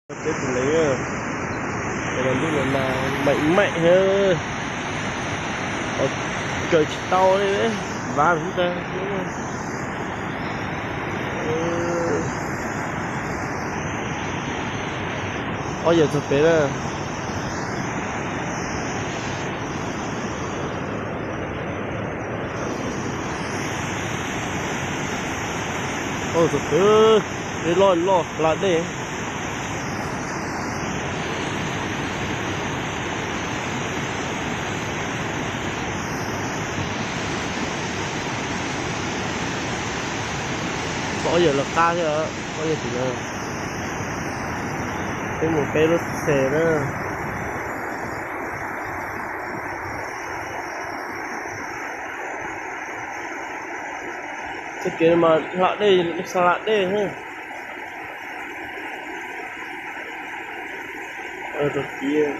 Peb tus lev, ntuj no mas maim maim heev, kaw tsis tau li, vav ntag. Ob yawg txog pem na. Txog pem, dej loj loj hla dej. Ob yawg lawv qab thiab, ob yawg tim no. Peb mus peb lub txhais na. Txoj kev no mas hla dej, xa hla dej. Rau tid.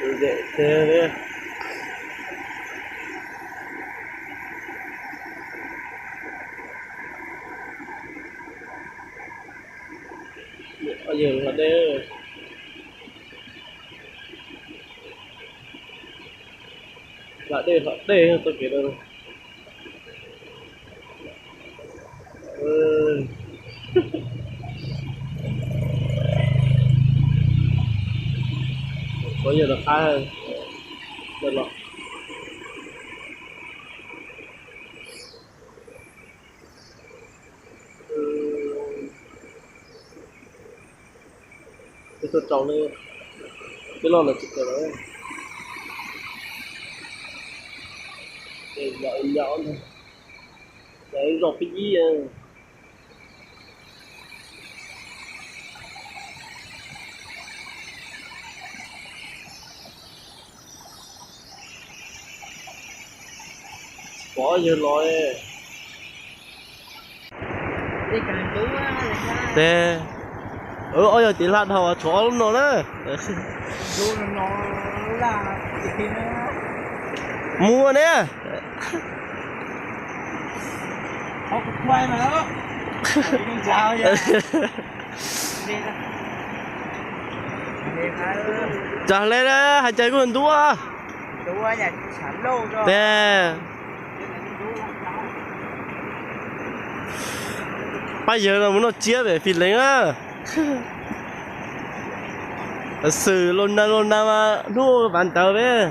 Lom zem tiag li. Yawg hla dej, hla dej hla dej txoj kev no. Pov yawg rov qab los. Peb tuaj rau ne, peb loj ntawd tsis kawg lawm. Yam yam ntag, yam ib zog pib ib. Pov yawg los. Tes, ob yawg tim hla dhau tshuav ob lub no na. Mus ne. Tsav hle na, hais cas kuj ntuj. Tes, pab yawg no mus noj tsiab pem Fis Leev na. Xwm los na los na mas hnub vas ntawd peb.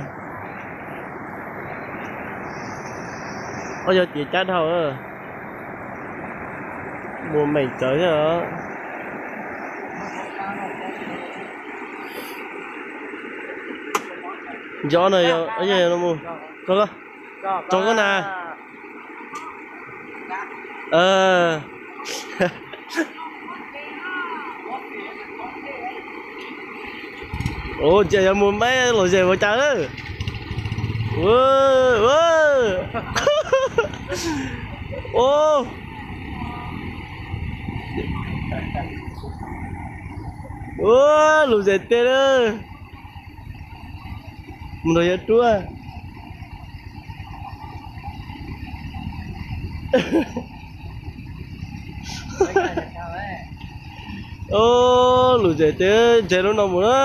Ob yawg tias cab dhau. Mus meem tsawv thiab. Nco no yog, yog no mus, tso koj, tso koj na. Ua cas yuav mus maib lom zem ua cas lawm. Ua, lom zem tiag lawm. Mus nrog yawg ruaj. Lom zem tiag, ntse lub no mus na.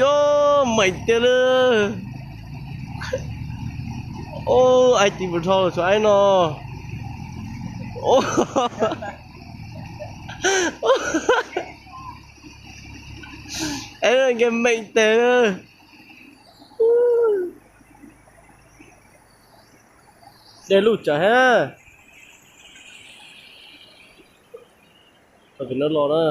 Yog meem tiag li. Aib tis mus rho los tshuav aib no. Aib no nkees meem tiag. Dej luj tsawv hab. Pem no los na.